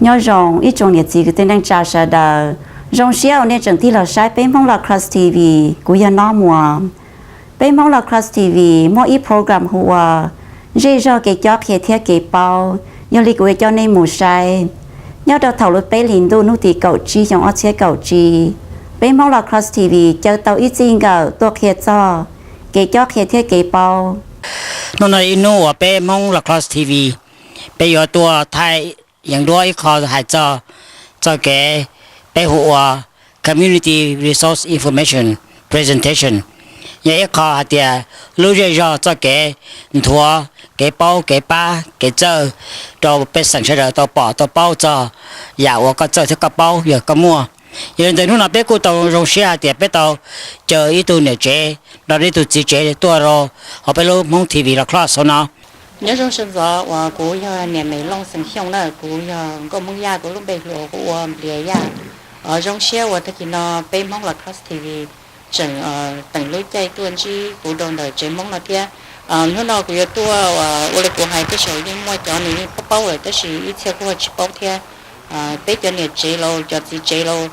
Nyob zoo ib tsoom niam txiv kwv tij neej tsa sawv daws, zoo siab uas nej tseem tig los saib peb Hmoob Lacrosse T V. Kuv yog Nob Muas. Peb Hmoob Lacrosse T V muaj ib program hu ua Zej Zog Kev Cob Qhia thiab Kev Paub, yog li kuv yuav coj nej mus saib. Nyob rau thaum lub peb hlis ntuj hnub tim kaum tsib xyoo ob txhiab kaum tsib, peb Hmoob Lacrosse T V caw tau ib txij nkawm tuaj qhia txog kev cob qhia thiab kev paub. Hnub no ib hnub uas peb Hmoob Lacrosse T V, peb yuav tuaj thaij yees duab ib qho hais txog txoj kev peb hu ua Community Resource Information Presentation. Yog ib qho hais tias lub zej zog txoj kev nthuav, kev paub, kev pab, kev txawj rau pej xeem sawv daws tau pom tau paub txog yam uas koj txawj thiab koj paub yog koj muaj. Yog li ntawd hnub no peb kuj tau zoo siab hais tias peb tau caw ib tug niam tsev nrog ib tug txiv tsev tuaj rau hauv peb lub Hmoob T V Lacrosse no. Nyob zoo sawv ntxov, uas kuv yog niam Mem Looj xeem Xyooj na, kuv yog nkauj Hmoob Yaj, kuv lub npe hluas kuv hu ua Nplias Yaj. Zoo siab uas tag kis no peb Hmoob Lacrosse T V tseem teem lub caij tuaj ntsib kuv rau ntawm tsev Hmoob no thiab. Hnub no kuv yuav tuaj ua li kuv hais, tej zaum yeej muaj cov nws yeej paub paub lawm tab sis ib txhia kuj tsis paub thiab. Peb cov niam tsev los cov txiv tsev los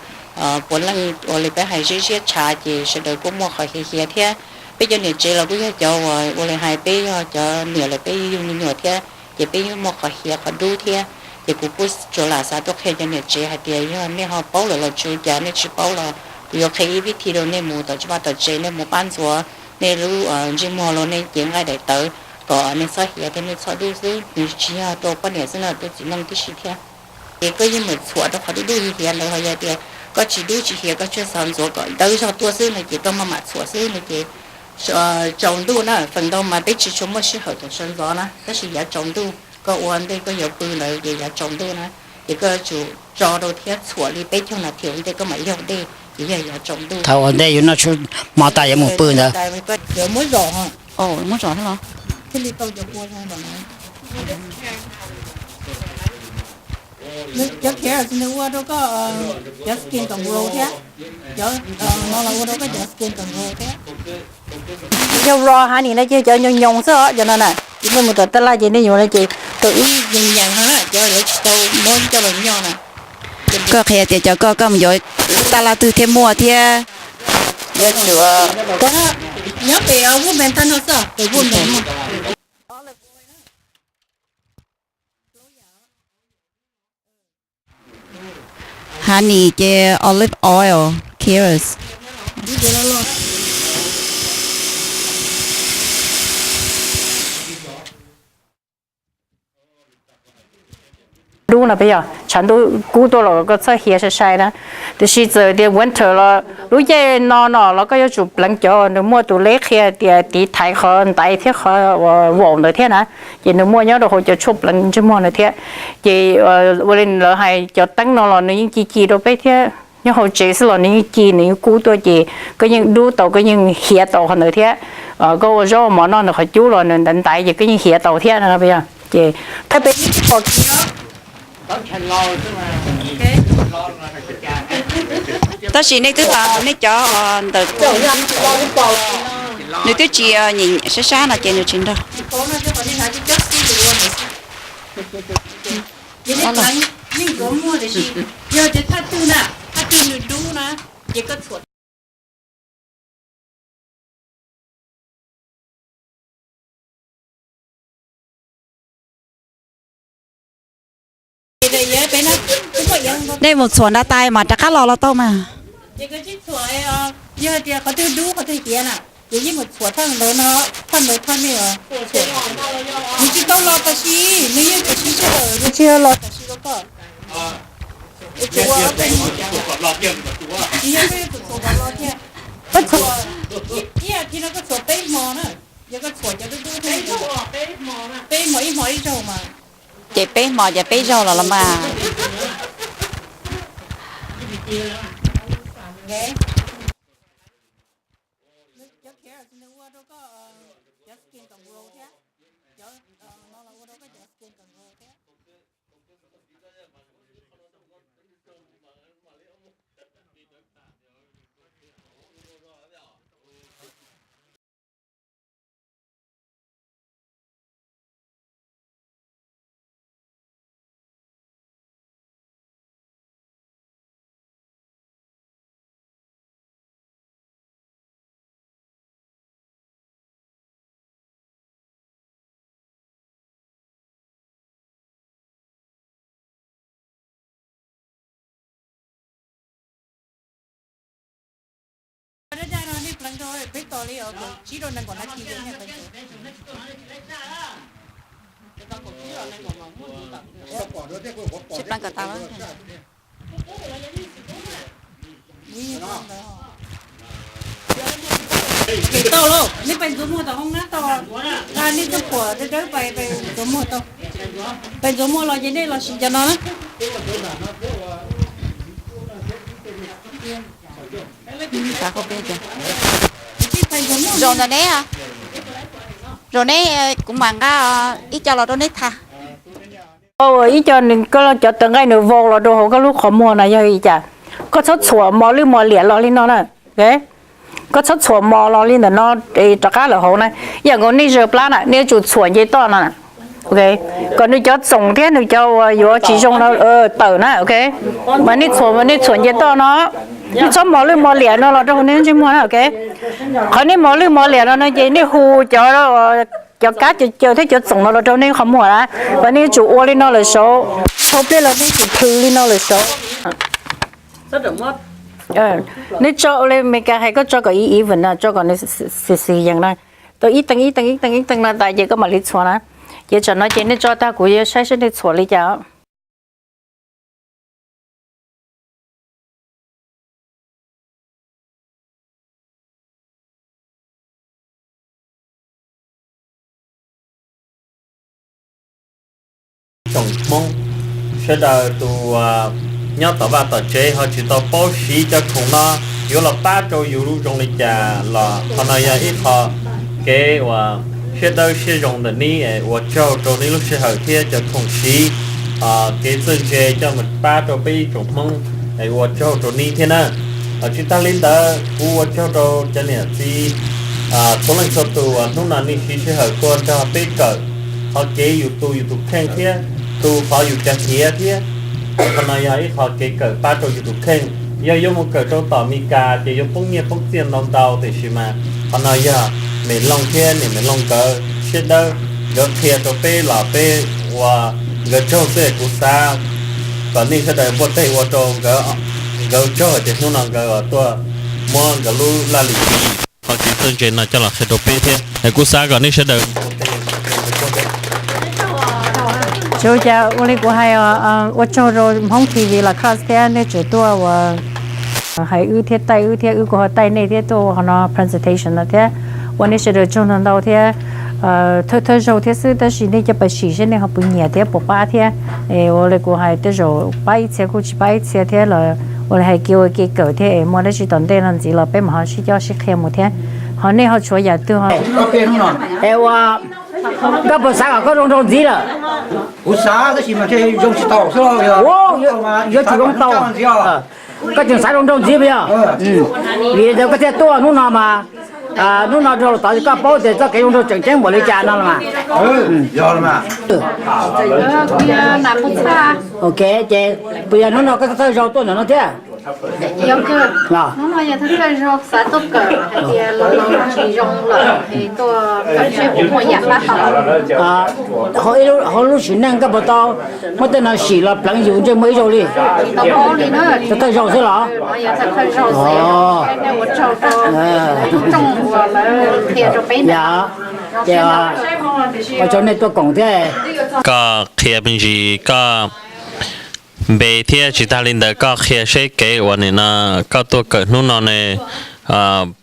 puav leej ua li peb hais ziab ziab tshav ces sawv daws kuj muaj qhov hiav hiav thiab. Peb cov niam tsev los kuj yog cov uas ua li hais peb yog cov niam lawm peb yug me nyuam thiab ces peb yeej muaj qhov hiav qhov dub thiab. Ces kuv kuj tsuas lam xav tuaj qhia cov niam tsev hais tias yog nej ho paub lawm los tsis ua cas, nej tsis paub los kuv yuav qhia ib vib thi rau nej mus tom tsev, tom tsev nej mus pab ntxuav nej lub ntsej muag los nej cev nqaij daim tawv kom nej txhob hiav thiab nej txhob dub xwb, nws tsis yog rau poj niam xwb no, rau txiv neej tib si thiab. Ces koj yeej meem txhuam rau qhov dub dub hiav hiav ntawd, ho yog tias koj tsis dub tsis hiav koj tsuas xav ntxuav kom dawb zog tuaj xwb no ces koj maj mam txhuam xwb no ces tsaus ntuj na, feem ntau mas peb tsis tshua muaj sij hawm thaum sawv ntxov na, tab sis yav tsaus ntuj koj ua ntej koj yuav pw ntawd ces yav tsaus ntuj na, ces koj yuav tsum tso rau thiab txhuam li peb caug nas this ua ntej koj mam yaug dej ces yog yav tsaus ntuj. Thaum ua ntej yuav noj tshub hmo tas yuav mus pw ntawd. Yuav muab zom, muab zom los thiaj li tau cov kua zoo. Cov carrots nws ua rau koj cov skin kom grow thiab, cov no los ua rau koj cov skin kom grow thiab. Yog raw honey no ces cov nyoos nyoos xwb os, cov no na. Ces nej mus tom taj laj ces nej yuav no ces tau ib yees yees no na, cov yuav tsis tau muab coj los nyo na. Koj qhia tias cov koj, koj mus yuav taj laj twg thiaj muaj thiab. Yuav tsum nyob pem Woodman taj no xwb, pem Woodman. Honey ces olive oil, carrots. Dub no peb yog tshav ntuj kub tuaj los koj txhob hiav sai sai na. Tiam sis txawm tias winter los lub caij no no los koj yuav tsum pleev cov, nws muaj tus leb qhia tias tiv thaiv qhov ntaiv thiab qhov vaum ntawd thiab na. Ces nws muaj nyob rau hauv cov tshuaj pleev ntsej muag ntawd thiab. Ces ua li lawv hais cov teeb no los nws yeej ci ci rau peb thiab. Nyob hauv tsev xwb los nws yeej ci, nws yeej kub tuaj ces koj yeej dub tau, koj yeej hiav tau qhov ntawd thiab. Koj ua zaub mov noj ntawm qhov cub los nws ntaiv ntaiv ces koj yeej hiav tau thiab no. Ces qhia peb, tab sis nej twb, nej cov ntawm nws twb tsis nyiam sab sab no ces nws tsis nrog. Yeej yuav muaj tiam sis yog tias thaj twg na, thaj twg nws dub na, ces koj txhuam. Nej mus txhuam nra tais mas rov qab los los tau mas. Yog tias qhov twg dub qhov twg hiav na, ces yeej mus txhuam thaj ntawd no, thaj ntawd thaj nej, nws tsis tau los tam sim, nws yeej tam sim sij hawm, nws tsis yog los tam sim rau koj. Tsis yog koj yuav tsum txhuam kom los thiab. Koj txhuam ib as thiv no koj txhuam peb hmo na, yog koj txhuam cov dub dub thiab, peb hmo ib hmo ib zaug mas. Ces peb hmo ces peb zaug los los mas. Peb tos li os, kaum tsib rau nees nkaum nas this. Tsis pleev kom tas lawm. Tsis tau lauj, nej pais ntxuav muag tom hoob nab tau, nej tug phuam dawb dawb pais ntxuav muag tau. Pais ntxuav muag los ces nej los sim cov no na. Zaum ntawm neb, zaum neb, kuv mam nqa ib co los rau neb tha. Ib co nws, koj cov tawv nqaij nws vau los rau hauv koj lub qhov muag na yog li cas? Koj txhob txhuam mos lwj mos liam los li no na. Koj txhob txhuam mos los li ntawm no rov qab lawm hauv na. Ib yam nkaus nej zaws plab na, nej yuav tsum txhuam nce toj no na. Kom nws cov txoom thiab nws cov uas yuav tsis zoo no tawm na, ok. Mas nej txhuam, mas nej txhuam nce toj no. Nej txhob mos lwj mos liam no los rau hauv nej ntsej muag na, ok. Qhov nej mos lwj mos liam no no ces nej hu cov, cov kab caws caws thiab cov txoom no los rau nej qhov muag na. Mas nej yuav tsum ua li no lawm saud, dhau pliaj los nej tsum plhws li no lawm saud. Nej tso li Meskas hais, koj tso kom ib ib vim no tso kom nws xis xis yees na. Tau ib teev ib teev ib teev ib teev no tas ces koj mam li txhuam na. Ces tsam no ces nej tso tag kuv yuav saib seb nej txhuam li cas. Tsoom Hmoob sawv daws tus nyob tom vaj tom tsev ho tsis tau paub siv cov khoom no yuav los pab rau yus lub zoo li cas los qhov no yog ib qho kev uas siab dawb siab zoo ntawm neb. Ua tsaug rau neb lub sij hawm thiab cov khoom siv, kev txawj ntse coj mus pab rau peb ib tsoom Hmoob. Ua tsaug rau neb thiab na. Tsis tag li ntawd kuv ua tsaug rau cov niam txiv txhua leej txhua tus uas hnub no nej siv sij hawm tuaj nrog peb kawm qhov kev yus tu yus tus kheej thiab tu qhov yus cov hiav thiab. Qhov no yog ib qho kev kawm pab rau yus tus kheej. Yog yuav mus kawm rau tom Meskas ces yuav poob nyiaj poob txiaj ntau ntau, tiam sis mas qhov no yog Mem Looj thiab niam Mem Looj nkawd siab dawb, nkawd qhia rau peb los peb ua nkawd tsaug xwb. Kuv xav kom nej sawv daws npuaj teg ua rau nkawd tsaug tias hnub no nkawd tuaj muab nkawd lub laj lim qhov kev txawj ntse no coj los qhia rau peb thiab. Kuv xav kom nej sawv daws Tsis ua cas, ua li kuv hais, ua tsaug rau Hmoob T V Lacrosse thiab nej tseem tuaj ua hais wb thiab taij wb thiab wb kuj ho taij nej thiab tuaj ua qhov no presentation no thiab. Ua nej sawv daws tsaug ntau ntau thiab. Thawj thawj zaug thiab xwb tab sis nej coj pais sim seb nej ho puas nyiam thiab puas pab thiab. Ua li kuv hais tej zaum pab ib txhia kuj tsis pab ib txhia thiab los ua li hais kev ua kev kawm thiab es muaj dab tsi tom ntej no ntxiv los peb mam ho sib coj sib qhia mus thiab. Ho nej ho tshuav yam twg ho Es ua, koj puas xav kom koj zoo nraug ntxiv lawm? Kuv xav tab sis mas zoo tsis tau xwb. Yuav tsum zoo tau. Koj tseem xav zoo nraug ntxiv puas yog? Vim li ntawd koj thiaj tuaj hnub no mas, hnub no rau tod koj paub tias txoj kev zoo nraug tseem ceeb npaum li cas no los mas. Ok, ces puas yog hnub no koj thawj zaug tuaj ntawm no thiab? Hnub no yog thawj zaug xav tuaj kawm hais tias los los tsis zoo lawm es tuaj kawm seb puas muaj yam pab tau. Hauv lub sim neej koj puas tau muab tej no sim los pleev yus ntsej muag ib zaug li? Thawj zaug xwb los? Ua tsaug nej tuaj koom thiab. Koj qhia me ntsis koj npe thiab tsis tag li ntawd koj qhia seb kev uas nim no koj tuaj kawm hnub no ne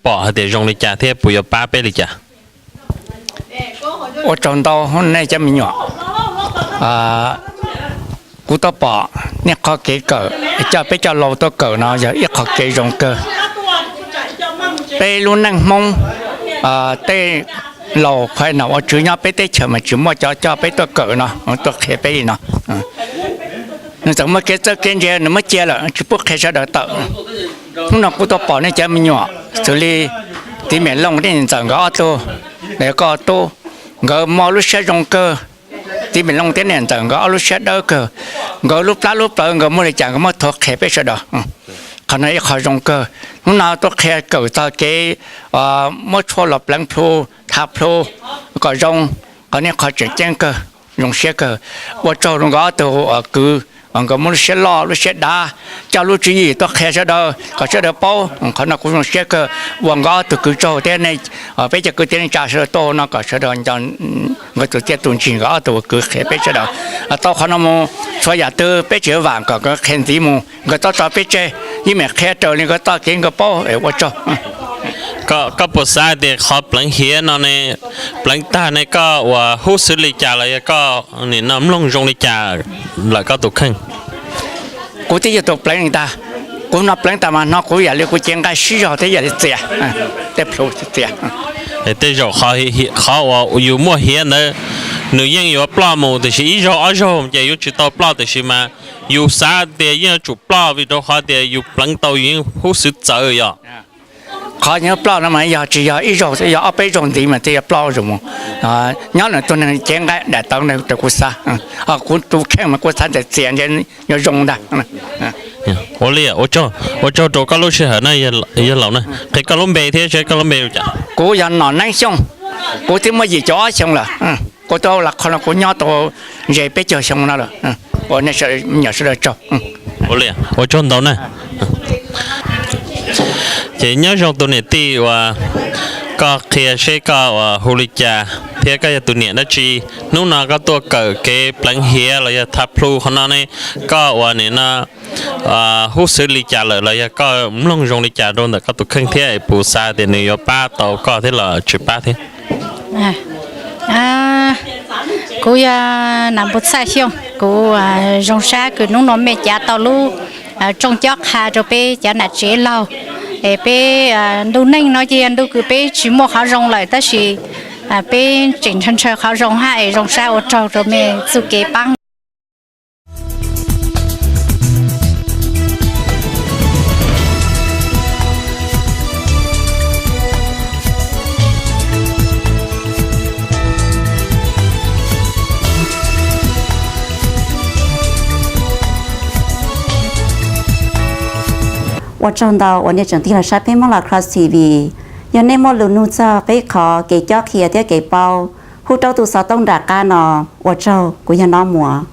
pom hais tias zoo li cas thiab puas yuav pab peb li cas? Ua tsaug ntau nej cov me nyuam. Kuv tau pom nej qhov kev kawm, coj peb cov laus tuaj kawm no yog ib qho kev zoo kawg. Peb lub neej Hmoob, tej laus qhov no ua tswv nyob peb teb chaws mas tsis muaj cov coj peb tuaj kawm no, tuaj qhia peb li no. Nws txawm muaj kev txawj kev ntse nws muab cia lawm tsis pub qhia sawv daws tawm. Hnub no kuv tau pom nej cov me nyuam xws li txiv Mem Looj thiab niam ntxawm nkawd ob tug, koj tub, nkawd muaj lub siab zoo kawg. Txiv Mem Looj thiab niam ntxawm nkawd ob lub siab dawb kawg, nkawd lub plab lub plawv nkawd muaj li cas nkawd muab thuav qhia peb sawv daws. Qhov no ib qho zoo kawg. Hnub no tuaj qhia kawm txog kev muab tshuaj los pleev plhu, thav plhu kom zoo, qhov no qhov tseem ceeb kawg, zoo siab kawg. Ua tsaug rau nkawd ob tug kwv Nkawd muaj lub siab loj lub siab dav, coj lub tswv yim tuaj qhia sawv daws kom sawv daws paub. Qhov no kuv zoo siab kawg, ua nkawd ob tug kwv tsaug thiab nej, peb cov kwv tij neej tsa sawv daws tuaj no kom sawv daws nco nkawd tus txiaj tus ntsig, nkawd ob tug ua kwv qhia peb sawv daws. Tau qhov no mus, txhua yam twg peb tseem vam kom nkawd qhia ntxiv mus, nkawd txhob tso peb tseg, yeej meem qhia raws li nkawd txoj kev nkawd paub. Ua tsaug. Koj puas xav tias qhov pleev hiav no ne, pleev tag ne koj uas hub xwv li cas los yog koj nim no mloog zoo li cas lawm koj tus kheej? Kuv twb yog tus pleev li ntag, kuv no pleev tas mas hnov kuv yam li kuv cev nqaij sib zog thiab yam li txias, tej plhu txias. Tej zaum qhov uas yus muaj hiav ntawd nws yeej yuav ploj mus, tiam sis ib zaug ob zaug ces yuav tsis tau ploj, tiam sis mas yus xav tias yeej yuav tsum ploj vim rau qhov tias yus pleev tau yus yeej hub xwv txawv yom. Qhov nyob ploj no mas yog tsis yog ib zaug, yog ob peb zaug ntxiv mas thiaj yuav ploj zaum mus. Nyob nws tus neeg cev nqaij daim tawv ntawd rau kuv xav, kuv tus kheej mas kuv xav ntawm txias ntshe yuav zoo ntag. Ua li, ua tsaug rau koj lub sij hawm na, yog laus na, qhia koj lub npe thiab seb koj lub npe li cas. Kuv yog Nom Neeb Xyooj, kuv twb muaj yim caum ob xyoo lawm, kuv twb ua qhov no kuv nyob tau ze peb caug xyoo no lawm. Ua nej me nyuam sawv daws tsaug. Ua li, ua tsaug ntau na. Ces nyob zoo tus niam tij uas koj qhia seb koj uas hu li cas thiab koj yog tus niam dab tsi. Hnub no koj tuaj kawm kev pleev hiav los yog tha plhu qhov no ne, koj uas nim no hub xwv li cas lawm los yog koj mloog zoo li cas rau ntawm koj tus kheej thiab es puas xav tias nws yuav pab tau koj thiab los tsis pab thiab? Kuv yog Nam Npu Txhaj Xyooj, kuv zoo sab kws hnub no mej cav tau lub rooj cob qha rau peb cov nam tsev laug, es peb ntu neej no ces yog ntu kws peb tsis muaj qhov zoo lawm tab sis peb tseem ntshaw ntshaw qhov zoo hab es zoo sab ua tsaug rau mej txuj kev paab. Ua tsaug ntau uas nej tseem tig los saib peb Moob Laj Cross T V. Yog nej muaj lus nug txog peb qhov kev cob qhia thiab kev paub, hu rau tus xov tooj nram qab no. Ua tsaug, kuv yog Nob Muas.